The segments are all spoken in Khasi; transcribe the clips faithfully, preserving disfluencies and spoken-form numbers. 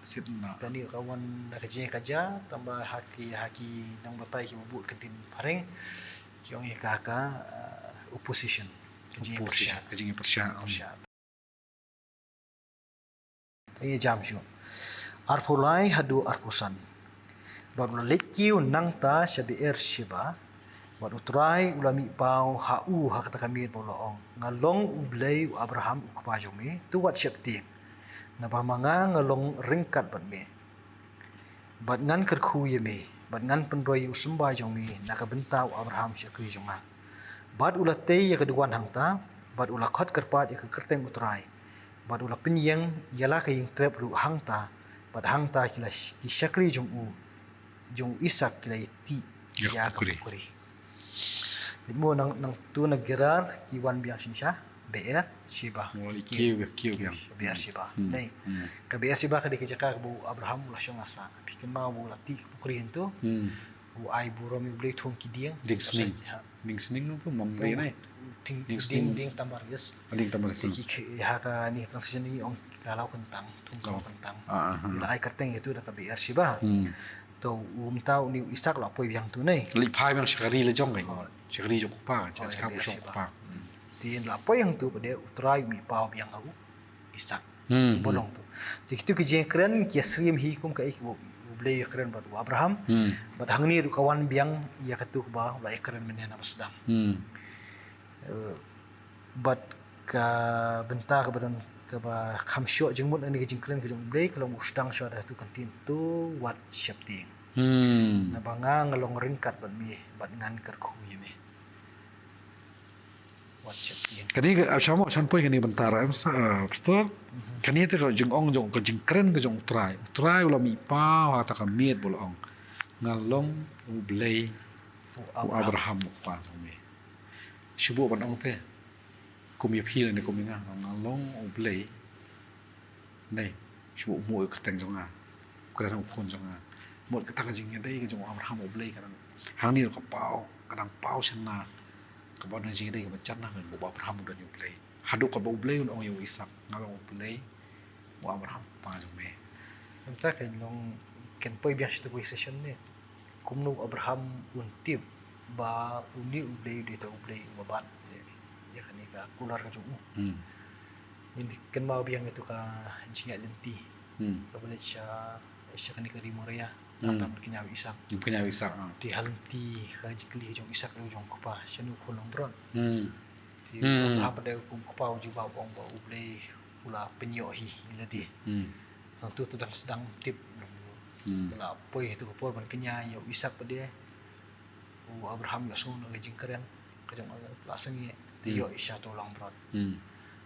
Sip na. Kane ka wan na ka jingkajia, tangba ha ki, ha ki nongbatai kiba bud ka ktien phareng, ki ong ïa ka ka, uh, opposition. Ka jingpyrshah. Ka jingpyrshah. Pyrshah. Te ïa jam shuh. Arphew lai haduh arphew san. Bad u la leit kiew nangta sha Beersheba, bad U Trai u la mih paw ha u ha kata ka miet bad u la ong, "Nga long U Blei u Abraham u kpa jong me, to wat sheptieng. Naba ma nga nga long ryngkat bad me. Bad ngan kyrkhu ïa me, bad ngan pynroi ïa u symbai jong me na ka bynta u Abraham shakri jong nga." Bad u la tei ïa ka duwan hangta, bad u la khot kyrpad ïa ka kyrteng U Trai. Bad u la pynïeng ïa la ka ïingtrep ruh hangta, bad hangta ki la sh-, ki shakri jong u, jong u Isak ki la ïatih ïa ka pukri. Peit mo, nang, nangtu na Gerar ki wan biang shisha Beersheba. Mo, ki kiew, kiew biang. Beersheba. Hmm. Nei. Hmm. Ka Beersheba ka dei ka jaka kaba u Abraham u la shong ha sah. Phi kynmaw ba u la tih ka pukri hangtu. Hmm. U ai burom ïa U Blei thung ki dieng. Dieng sning. Ha. Dieng sning tu Mamre, nei. Dieng, dieng, dieng tamaris. Ah, dieng tamaris. Ki, ki, ha kane ka translation ngi ong kalaw kyntang, thung kalaw kyntang. Ah, ah, ah. Te la ai kyrteng ïa tu da ka Beersheba. Hmm. To u mynta une u Isak la poi biang tu, nei. Leit phai biang sha ka ri la jong, kai. Oh. Sha ka ri jong u kpa, sha, oh, sha ka ri jong u kpa. Hmm. Te la poi hangtu pat de U Trai u mih paw biang ha u Isak. Hmm, hmm. Ba long tu. Te kitu ki jingkren ki ïasyriem hi kum kaei kaba U Blei u ïakren bad u Abraham. Hmm. Bad hangne ruh ka wan biang ïa katu kaba u la ïakren mynne na ba sdang. Hmm. Eh, bad ka bynta kaba don kaba kham shoh jingmut na kane ka jingkren ka jong U Blei ka long ba u sdang shuwa da katu ka ktien, to wat sheptieng. Hmm. Naba nga nga long ryngkat bad me, bad ngan kyrkhu ïa me. Wat sheptieng. Kane ka, ah, sha mo, shan poi kane ka bynta ruh, em, sa, ah, Pastor. Mhm. Kane te ka jingong jong, ka jingkren ka jong U Trai. U Trai u la mih paw ha kata ka miet bad u la ong, "Nga long U Blei u Abraham, u Abraham u kpa jong me." Shu buh ban ong te. Kum ïa phi lane kum ïa nga, nga long U Blei. Nei, shu buh mo ïa u kyrteng jong nga. Kren u khun jong nga. Mut kata ka jingïadei ka jong u Abraham U Blei ka dang. Hangne ka paw, ka dang paw shynna. Kaba don jingïadei kaba jan na ka jong u Abraham u don ïa U Blei. Haduh kaba U Blei un ong ïa u Isak, "Nga long U Blei u Abraham, u kpa jong me." Mynta kan long, kan poi biang sha tu ka session ne. Kumno u Abraham un tip ba une U Blei u dei uta U Blei uba bat ïa kane ka kular ka jong u. Hmm. Ngi kynmaw biang ïa tu ka jingïaid lynti. Hmm. Kaba leit sha, sha kane ka ri Moria. Hmm. Kaba kynñiaw Isak. Kynñiaw Isak, ha. Te ha lynti ka jingkylli ka jong Isak, jong u kpa, shano u khun long brot. Hmm. Te, hmm, Abraham pat de kum u kpa u jubab ong ba U Blei u la pynïoh hi ïa lade. Hmm. Hangtu te dang sdang tip. Hmm. Te la poi ha tu ka por ban kynñiaw ïa u Isak pat de. U Abraham ïohsngew na ka jingkren ka jong u, la sangeh, te, hmm, ïoh shisha uto u long brot. Hmm.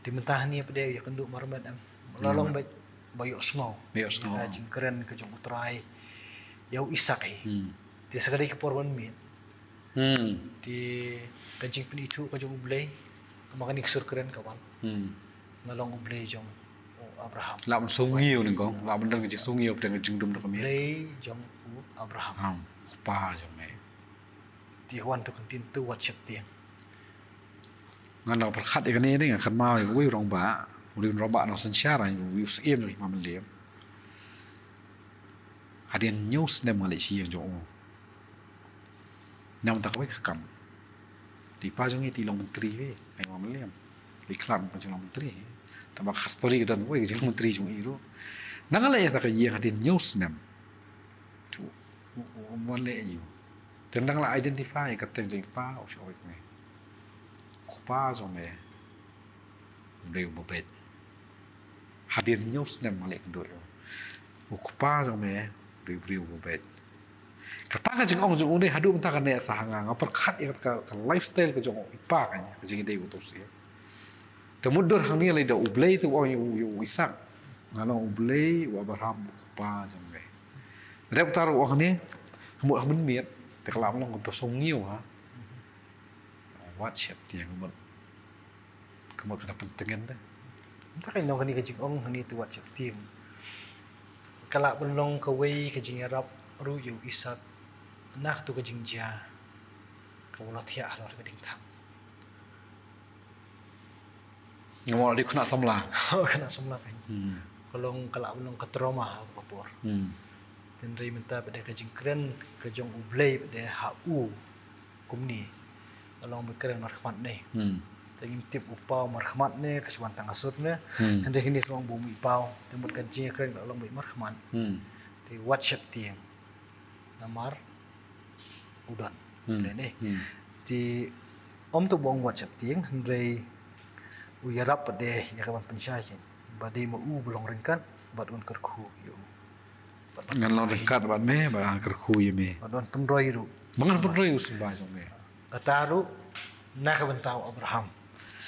Te mynta hangne pat de ïakynduh marmet em. La long, hmm, beit ba ïohsngew. Ba ïohsngew. Ïa ka jingkren ka jong U Trai ïa u Isak hi. Hmm. Te sa ka dei ka por ban miet. Hmm. Te ka jingpynithuh ka jong U Blei, ma kane ka sur kren ka wan. Hmm. Nga long U Blei jong u Abraham. Lah ban sngew nyngkong, lah ban don ka jingsngew, pdeng ka jingdum da ka miet. Blei jong u Abraham. Ham, u kpa jong me. Te ka wan tu ka ktien, to wat sheptieng. Ngan da pyrkhat ïa kane ne, ngan kynmaw ïa uwei u rangbah, uwei u rangbah na synshar, uwei u syiem jong i Hima Mylliem. Hadien hynñiew snem nga leit sha ïing jong u. Namar kata kawei ka kam. Te i pa jong ngi te i long myntri hi, ai, Hima Mylliem. Te i khlad ka jinglong myntri hi. Tangba ka story ka don kawei ka jinglong myntri jong i ruh. Nang leit ïa kata ka ïing hadien hynñiew snem. Tu, u, u, u mon leh ïa u. Te nang la identify ïa ka kyrteng jong i pa, u shah oi ne. U kpa jong me. U dei uba beit. Hadien hynñiew snem nga leit kynduh ïa u. U kpa jong me u dei u briew uba beit. Kata ka jingong jong u dei haduh mynta ka neh sah ha nga, nga pyrkhat ïa ka, ka lifestyle ka jong u i pa, ka jingïadei uto u syiem. Te mutdur hangne lei da U Blei te u ong ïa u, ïa u Isak. Nga long U Blei u Abraham u kpa jong me. Dep kata ruh u ong hangne, ka mut ha mynmiet te ka lah ban long kaba sngew ha. Wat sheptieng, ka mut, ka mut ka da pyntngen te. Mynta ka long kane ka jingong hangne te wat sheptieng. Ka lah ban long kawei ka jingïarap ruh ïa u Isak na katu ka jingjia kaba u la thiah halor ka diengthang. Nga mut la dei khynnah samla. Khynnah samla kan. Hmm. ka long, ka lah ban long ka trauma ha ka por. Hmm. Hynrei mynta pat de ka jingkren ka jong U Blei pat de ha u kumne, ka long ba kren markhmat ne. Hmm. Te ngim tip u paw markhmat ne ka shu wan tang ha sur ne. Hmm. Hynrei kine ruh ba u mih paw, te mut ka jingkren ka long ba markhmat. Hmm. Te wat sheptieng namar u don. Hmm. Te ne. Hmm. Te ym tang ba ong wat sheptieng, hynrei u ïarap pat de ïa ka ban pynshai kein ba dei ma u ba long ryngkat bad un kyrkhu ïa u. Ngan long ryngkat bad me, ba ngan kyrkhu ïa me. Bad un pynroi ruh. Ba ngan pynroi u symbai jong me. Kata ruh na ka bynta u Abraham.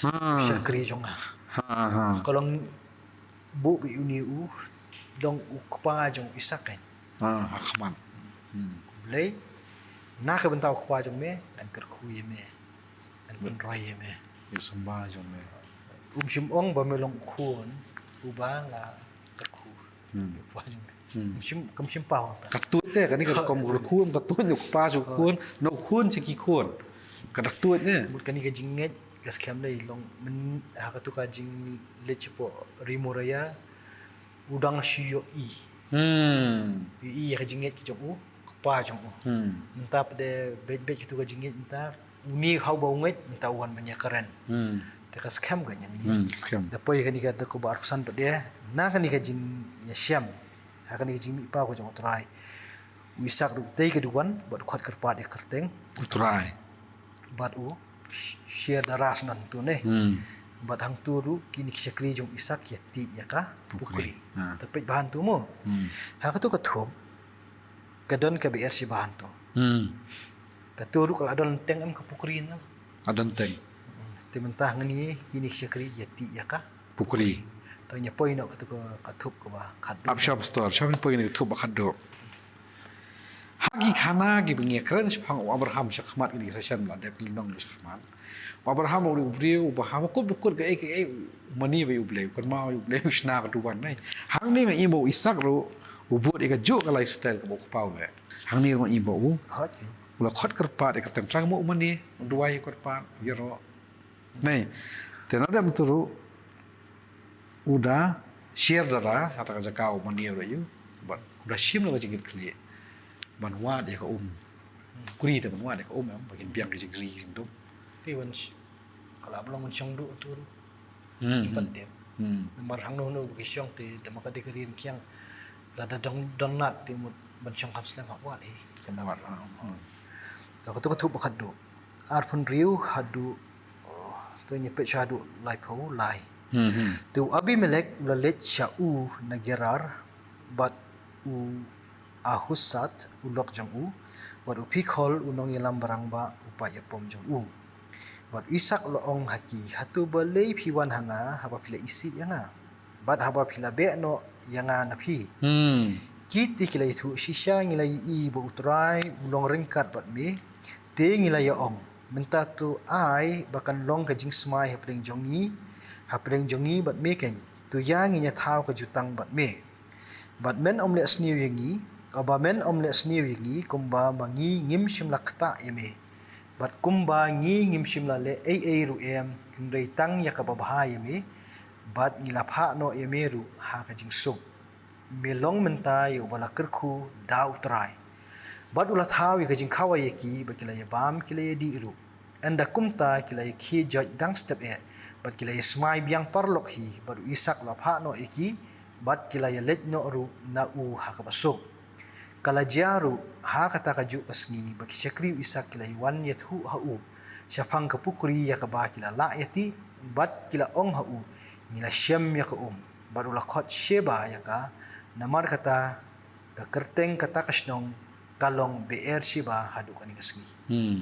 Ha. Shakri jong nga. Ha, ha. Ka long buh ba uni u dei u kpa jong u Isak kein. Ha, ha khmat. Hmm. Blei, na ka bynta u kpa jong me ngan kyrkhu ïa me, ngan pynroi ïa me. Ïa u symbai jong me. Um shym ong ba me long u khun uba nga kyrkhu. Hmm. Kpa jong me. Hmm. Um shym, kam shym paw ta. Ka tuid te, kane ka rukom kyrkhu, ka tuid u kpa jong u khun, na u khun sha ki khun. Ka da tuid ne. Mut kane ka jingngeit ka skhem dei long myn ha katu ka jingleit shapoh Ri Moria, u dang shu ïohi. Hmm. Ïohi ïa ka jingngeit ka jong u kpa jong u. Hmm. Mynta pat de beit beit katu ka jingngeit mynta, uni haba u ngeit mynta u wan ban ïakren. Hmm. Te ka skhem ka jingngeit. Hmm, skhem. Da poi kane ka dkhot ba arphew san pat de, na kane ka jingïashem, ha kane ka jingmihpaw ka jong U Trai, u Isak ruh tei ka duwan bad u khot kyrpad ïa ka kyrteng U Trai. Bad u sh-, Sher Dara sha hangtu ne. Hmm. Bad hangtu ruh kine ki shakri jong u Isak ki ïa tih ïa ka pukri. Pukri. Ha. Te peit ba hangtu mo. Hmm. Ha katu ka thup ka don ka Beersheba hangtu. Hmm. Katu ruh ka la don teng em ka pukri na. La don teng. Hmm. Te mynta hangne kine ki shakri ki ïa tih ïa ka pukri. Te ngin ïa poi noh katu ka, ka thup kaba khatduh. Ap sha pastor, sha poi kane ka thup ba khatduh. Ha ki khana kiba ngi ïakren shaphang u Abraham shakhmat, kine ki session ba la dep lynnong shakhmat. U Abraham u dei u briew uba ha bakut bakut kaei kaei u mane bad U Blei, u kynmaw ïa U Blei, u shna ka duwan ne. Hangne nga i ba u Isak ruh u bud ïa kajuh ka lifestyle kaba u kpa u leh. Hangne ruh nga i ba u, okay, u la khot kyrpad ïa ka kyrteng Trai, mo u mane, u duwai ïa ka kyrpad, u ïaroh. Nei, te na dep mynta ruh u da sher dara ha kata ka jaka u mane ruh ïa u, bad u da shim la ka jingkitkhlieh ban wad ïa ka um. Pukri te ban wad ïa ka um em, ba kin biang ka jingri jingdum. Te ban sh-, ka la ba long ban shong duh tu ruh. Hmm, hmm. Ban dep. Hmm. Namar hangno hangno ba ki shong te da ma ka dei ka ri rynkiang, lada don, don nat te mut ban shong kham slem hap wad hi. Hap wad, ah, hmm. Te katu ka thup ba khatduh. Arphew hynriew haduh, oh, te ngin peit sha haduh laiphew lai. Hmm, hmm. Te u Abimelek u la leit sha u na Gerar, bad u Ahuzat u lok jong u, bad u Phikhol u nongïalam barangbah u paid ïapom jong u. Bad u Isak u la ong ha ki, hato balei phi wan ha nga haba phi la isih ïa nga, bad haba phi la beh noh ïa nga na phi? Hmm. Ki te ki la ïathuh, shisha ngi la ïohi ba U Trai u long ryngkat bad me, te ngi la ïa ong, mynta to ai ba kan long ka jingsmai hapdeng jong ngi, hapdeng jong ngi bad me keiñ, to ïa ngin ïa thaw ka jutang bad me. Bad men ym leh sniew ïa ngi, ba men ym leh sniew ïa ngi kumba ma ngi ngim shym la ktah ïa me. Bad kumba ngi ngim shym la leh ei ei ruh em, hynrei tang ïa kaba bha ïa me, bad ngi la phah noh ïa me ruh ha ka jingsuk. Me long mynta ïa uba la kyrkhu da U Trai. Bad u la thaw ïa ka jingkhawai ïa ki, bad ki la ïa bam, ki la ïa dih ruh. Ynda kumta ki la ïa khie joit dang step eh, bad ki la ïa smai biang paralok hi, bad u Isak u la phah noh ïa ki, bad ki la ïa leit noh ruh na u ha kaba suk. Ka la jia ruh ha kata kajuh ka sngi ba ki shakri u Isak ki la ïa wan ïathuh ha u shaphang ka pukri ïa kaba ki la lah ïa tih, bad ki la ong ha u, ngi la shem ïa ka um, bad u la khot Sheba ïa ka, namar kata ka kyrteng kata ka shnong ka long Beersheba haduh kane ka sngi. Hmm.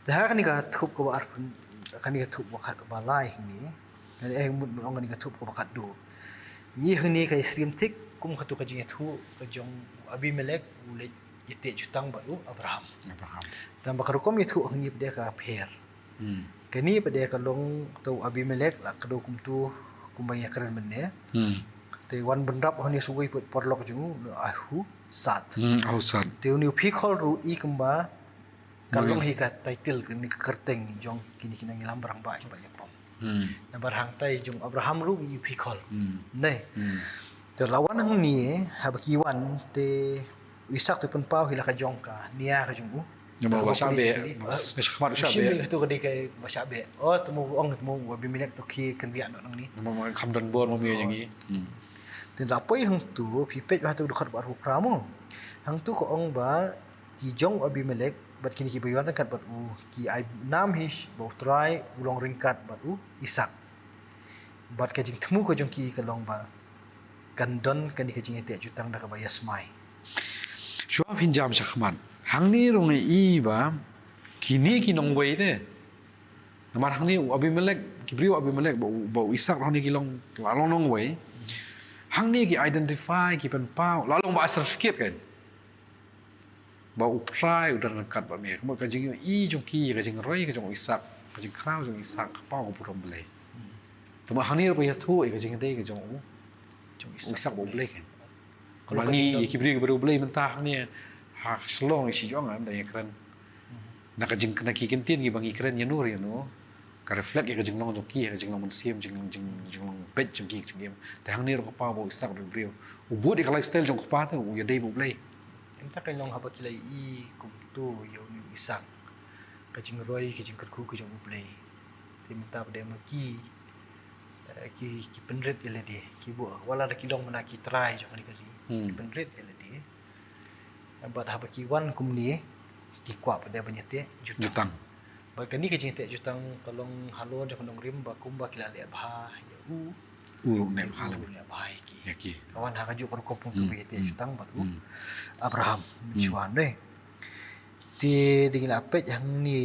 Te ha kane ka thup kaba ar, kane ka thup ba khat ba lai hangne. Kane eh mut mut ong kane ka thup kaba khatduh. Ngi hangne ka ïasyriem thik kum katu ka jingïathuh ka jong u Abimelek u leit ïateh jutang bad u Abraham. Abraham. Tang ba ka rukom ïathuh hangne pat de ka pher. Hmm. Kane pat de ka long, to u Abimelek la kdew kumtu kumba ngi ïakren mynne. Hmm. Te wan bynrap hangne sa uwei pat paralok jong u, Ahuzat. Hmm, Ahuzat. Te une u Phikhol ruh i kumba ka long hi ka title, kane ka kyrteng jong kine ki nongïalam barangbah kiba ïapom. Hmm. Namar hangtai jong Abraham ruh i phi khol. Hmm. Nai. Hmm. Te la wan hangne, haba ki wan, te u Isak te pynpaw hi la ka jong ka nia ka jong u. Namar ba shah beh, namar ba shah beh. Shim beh tu ka dei ka ba shah beh. Oh, te mo ong te mo u Abimelek to ki kan biak noh nangne. Namar kham don bor mo mi yang i. Hmm. Te la poi hangtu, phi peit ba hangtu dkhot ba arphew phra mo. Hangtu ka ong ba ki jong u Abimelek bad kine ki ba ïawan ryngkat bad u ki ai nam hi ba U Trai u long ryngkat bad u Isak. Bad ka jingthmu ka jong ki ka long ba kan don kane ka jingïateh jutang da kaba ïasmai. Shuwa phin jam shakhmat. Hangne ruh nga i ba kine ki nongwei te. Namar hangne u Abimelek, ki briew Abimelek ba u, ba u Isak hangne ki long, la long nongwei. Hangne ki identify, ki pynpaw, la long ba certificate kan. Ba U Trai u don ryngkat bad me. Ka mut ka jingïohi jong ki, ka jingroi ka jong u Isak, ka jingkhraw jong u Isak, ka paw ka burom Blei. Te ma hangne ruh ba ïathuh ïa ka jingïadei ka jong u, jong u Isak bad U Blei kan. Ka mut hangne ïa ki briew, ki briew Blei mynta hangne ha Shillong ïa shi jong am da ïakren. Na ka jing, na ki kyntien kiba ngi kren ïano ïano, ka reflect ïa ka jinglong jong ki, ïa ka jinglong mynsiem, jing, jing, jinglong beit jong ki, jingim. Te hangne ruh ka paw ba u Isak u briew u bud ïa ka lifestyle jong u kpa te, u ïadei bad U Blei. Mynta ka long haba ki la i kumto ïa u Isak, ka jingroi, ka jingkyrkhu ka jong U Blei. Te mynta pat de ma ki, eh, ki, ki pynrit ïa lade, ki buh, wat la da ki long mynta ki trai jong kane ka ri. Hmm. Ki pynrit ïa lade. Bad haba ki wan kumne, ki kwah pat de ban ïateh jutang. Jutang. Bad kane ka jingïateh jutang ka long halor jong ka nongrim ba kumba ki la leh bha ïa u. U ruh u neh bha lem. U ruh u neh bha ïa ki. Ïa ki. Ka wan ha kajuh ka rukom pynban, hmm, ba ïateh, hmm, jutang bad u, hmm, Abraham, hmm, mynshuwa de. Te dang ïa la peit hangne,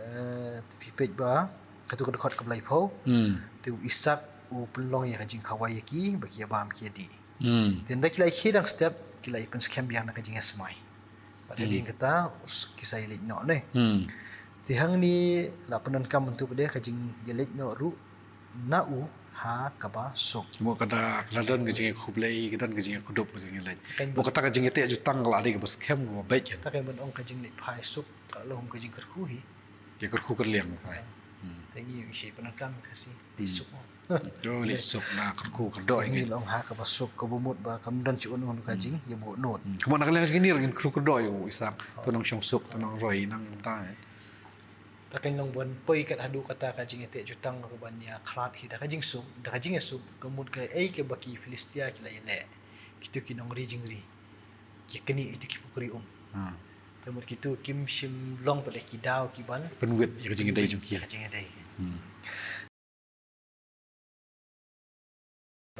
eh, te phi peit ba katto ka dkhot kaba laiphew. Hmm. Te u Isak u pynlong ïa ka jingkhawai ïa ki ba ki ïa bam ki ïa dih. Hmm. Te ynda ki la ïa khie dang step, ki la ïa pynskhem biang na ka jingïasmai. Bad, hmm, hadien kata, ki sa ïaleit noh ne. Hmm. Te hangne la pyndonkam mynta pat de ka jingïaleit noh ruh na u ha kaba suk. Mo ka da, la don ka jingïakhublei, ka don ka jingïakdup, ka jingïaleit. Mo kata ka jingïateh jutang ka la dei kaba skhem, kaba beit kan. Kata ka ban ong ka jingleit phai suk, ka long ka jingkyrkhu hi. Ïa kyrkhu kyrliang, right. Hmm. Te ngi ïa pyndonkam Khasi, hmm, leit suk. Yo, leit suk na kyrkhu kyrdoh. Te ngi ïa long ha kaba suk, kaba mut ba kam don shuh uno uno ka jing, hmm, ïa buh nud. Hmm. Kumba na ka liang jong kine ruh ngin kyrkhu kyrdoh ïa u Isak, oh, to nang shong suk, to nang roi, nang mynta, eh. Te kan long ban poi kat haduh kata ka jingïateh jutang kaba ïakhlad hi da ka jingsuk, da ka jingïasuk, ka mut kaei kaba ki Philistia ki la ïaleh. Kito ki nongri jingri. Ki knieh ïa kito ki pukri um. Ha. Te mut kito kim shym long pat de ki daw ki ban pynwit ïa ka jingïadei jong ki. Ïa ka jingïadei. Hmm.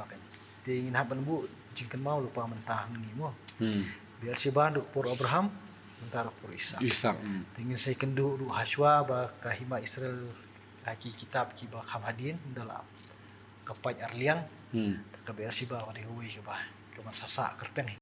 Ba kan. Te ngin hap ban buh jingkynmaw lypa mynta hangne mo. Hmm. Beersheba ruh ka por Abraham, mynta ruh ka por Isak. Isak, hmm. Te ngin sa ïakynduh ruh hashwa ba ka hima Israel ha ki kitab kiba kham hadien, ynda la ka pait arliang. Hmm. Te ka Beersheba ka dei kawei kaba, kaban sah sah kyrteng hi.